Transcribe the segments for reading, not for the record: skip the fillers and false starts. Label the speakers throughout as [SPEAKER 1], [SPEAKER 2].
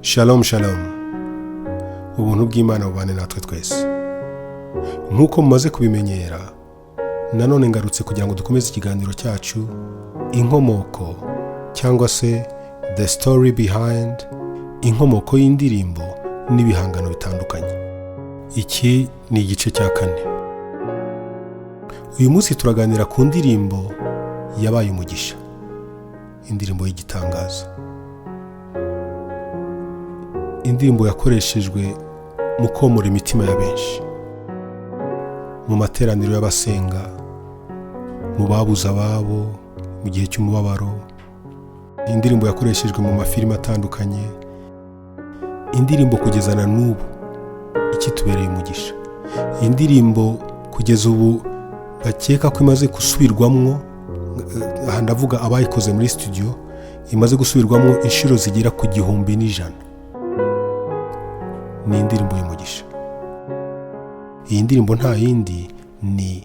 [SPEAKER 1] Shalom shalom, ubuntu bw'Imana bubane natwe twese. Nk'uko mumaze kubimenyera, nanone ngarutse kugira ngo dukomeze ikiganiro cyacu Inkomoko, cyangwa se The Story Behind, inkomoko y'indirimbo n'ibihangano bitandukanye. Iki ni igice cya kane. Uyu munsi turaganira ku ndirimbo yabaye umugisha, indirimbo y'igitangaza, indirimbo yakoreshejwe mu komora imitima ya benshi mu materaniro y'abasenga, mu babuze ababo mu gihe cy'umubabaro, indirimbo yakoreshejwe mu mafilime atandukanye, indirimbo kugeza na n'ubu ikitubereye umugisha, indirimbo kugeza ubu bakeka ko imaze gusubirwamwo, aha ndavuga abayikoze muri studio, imaze gusubirwamo inshuro zigera ku 1100. Ni indirimbo y'umugisha. Iyi ndirimbo nta yindi ni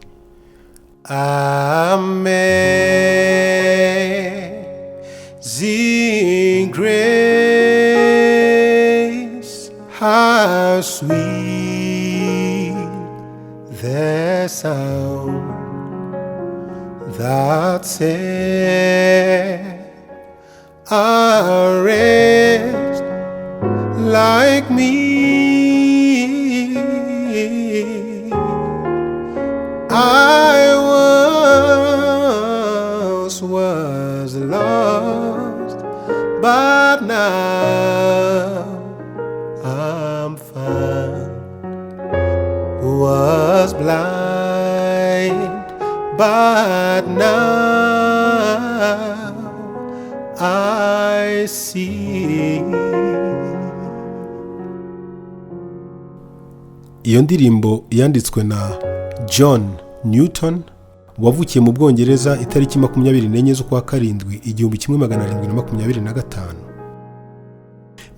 [SPEAKER 1] Amazing Grace, how sweet the sound that saved a wretch like me. I once was lost, but now I'm found. Was blind, but now I see. Iyo ndirimbo yanditswe na John Newton, wavukiye mu Bwongereza itariki 24 z'ukwa karindwi 1725.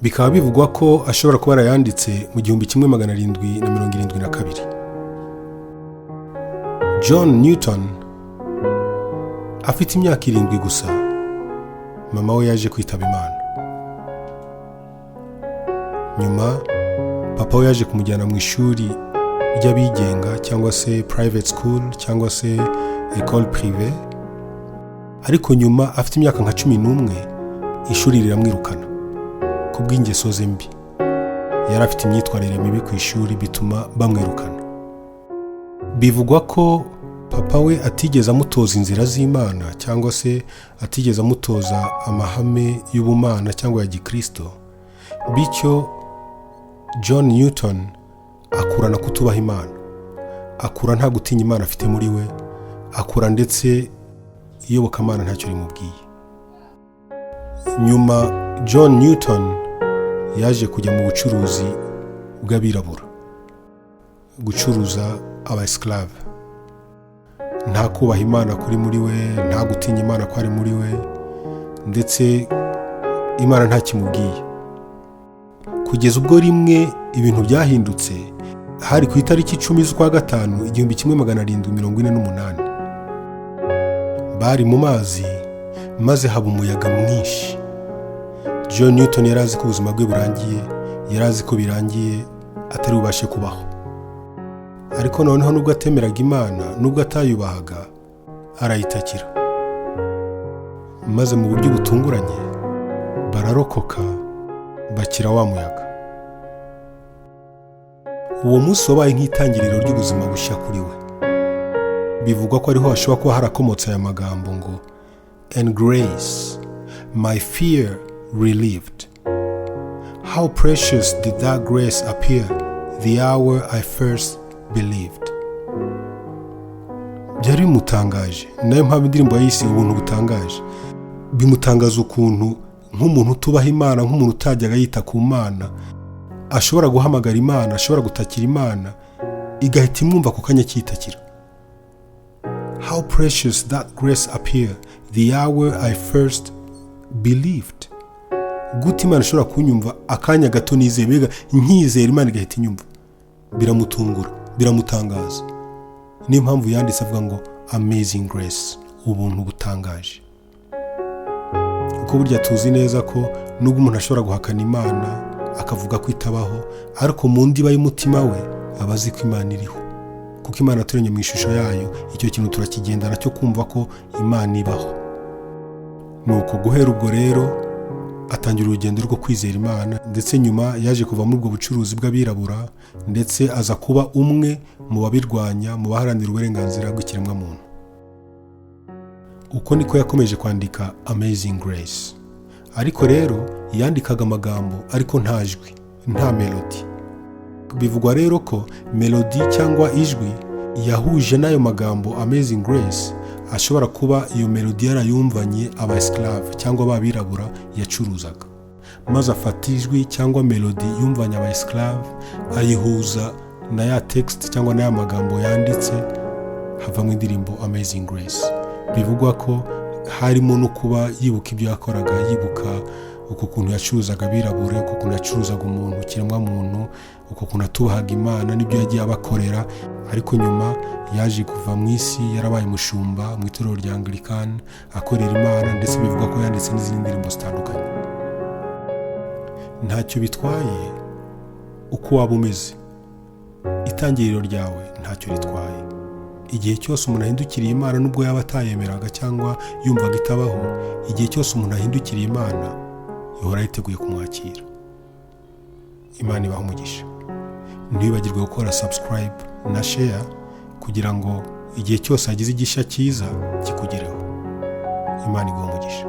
[SPEAKER 1] Bikaba bivugwa ko ashobora kuba yarayanditse mu 1772. John Newton afite imyaka 7 gusa, mama we yaje kwitaba Imana. Nyuma papa we yaje kumujyana mu ishuri ry'abigenga, cyangwa se private school, cyangwa se école privée, ariko nyuma afite imyaka nka 11 ishuri riramwirukana kubw'ingeso ze mbi. Yari afite imyitwarire mibi ku ishuri, bituma bamwirukana. Bivugwa ko papa we atigeze amutoza inzira z'Imana, cyangwa se atigeze amutoza amahame y'ubumana cyangwa ya gikristo, bityo John Newton akurana kutubaha Imana, akura nta gutinya Imana afite muri we, akura ndetse iyobokamana ntacyo rimubwiye. Nyuma John Newton yaje kujya mu bucuruzi bw'abirabura, gucuruza aba esclave. Nta kubaha Imana kuri muri we, nta gutinya Imana kwari muri we, ndetse Imana ntakimubwiye. Kugeza ubwo rimwe ibintu byahindutse, hari ku itariki 10 z'ukwa gatanu 1748. Bari mu mazi, maze haba umuyaga mwinshi. John Newton yari azi ko ubuzima bwe burangiye, yari azi ko birangiye, atari bubashe kubaho. Ariko noneho nubwo atemeraga Imana, nubwo atayubahaga, arayitakira, maze mu buryo butunguranye bararokoka, bakira wa muyaga. Uwo munsi wabaye nk'itangiriro ry'ubuzima bushya kuri we. Bivugwa ko ariho hashobora kuba harakomotse aya magambo ngo "And grace my fear relieved. How precious did that grace appear the hour I first believed." Byari bimutangaje, nayo mpamvu indirimbo yayise Ubuntu Butangaje. Bimutangaza ukuntu nk'umuntu utubaha Imana, nk'umuntu utajyaga yita ku Mana, ashobora guhamagara Imana, ashobora gutakira Imana, igahita imwumva ako kanya cyitakira. How precious that grace appear the hour I first believed. Gute Imana ishobora kunyumva akanya gato nizeye? Mbega nkizera, Imana igahita inyumva. Biramutungura, biramutangaza. Niyo mpamvu yanditse avuga ngo "Amazing Grace", ubuntu butangaje. Kuko burya tuzi neza ko nubwo umuntu ashobora guhakana Imana Akavuga ko itabaho, ariko mu ndiba y'umutima we aba azi ko Imana iriho, kuko Imana yaturemye mu ishusho yayo. Icyo kintu turakigendana cyo kumva ko Imana ibaho. Nuko guhera ubwo rero atangira urugendo rwo kwizera Imana, ndetse nyuma yaje kuva muri ubwo bucuruzi bw'abirabura, ndetse aza kuba umwe mu babirwanya, mu baharanira uburenganzira bw'ikiremwamuntu. Uko niko yakomeje kwandika Amazing Grace. Ariko rero yandikaga amagambo ariko nta jwi, nta melody. Bivugwa rero ko melody cyangwa ijwi yahuje n'ayo magambo Amazing Grace ashobora kuba iyo melody yarayumvanye aba esclave cyangwa abirabura yacuruzaga, maze afata ijwi cyangwa melody yumvanye aba esclave, ayihuza na ya text cyangwa n'aya magambo yanditse, havamo indirimbo Amazing Grace. Bivugwa ko harimo no kuba yibuka ibyo yakoraga, yibuka uko kuntu yacuruzaga abirabura, uko kuntu yacuruzaga umuntu, ikiremwamuntu, uko kuntu atubahaga Imana n'ibyo yagiye abakorera. Ariko nyuma yaje kuva mu isi yarabaye umushumba mu itorero rya Anglican, akorera Imana, ndetse bivugwa ko yanditse n'izindi ndirimbo zitandukanye. Ntacyo bitwaye uko waba umeze, itangiriro ryawe ntacyo ritwaye. Igihe cyose umuntu ahindukiriye Imana, nubwo yaba atayemeraga cyangwa yumvaga itabaho, igihe cyose umuntu ahindukiriye Imana, ihora yiteguye kumwakira. Imana ibaha umugisha. Ntiwibagirwe gukora subscribe na share kugira ngo igihe cyose hagize igishya cyiza kikugereho. Imana iguha umugisha.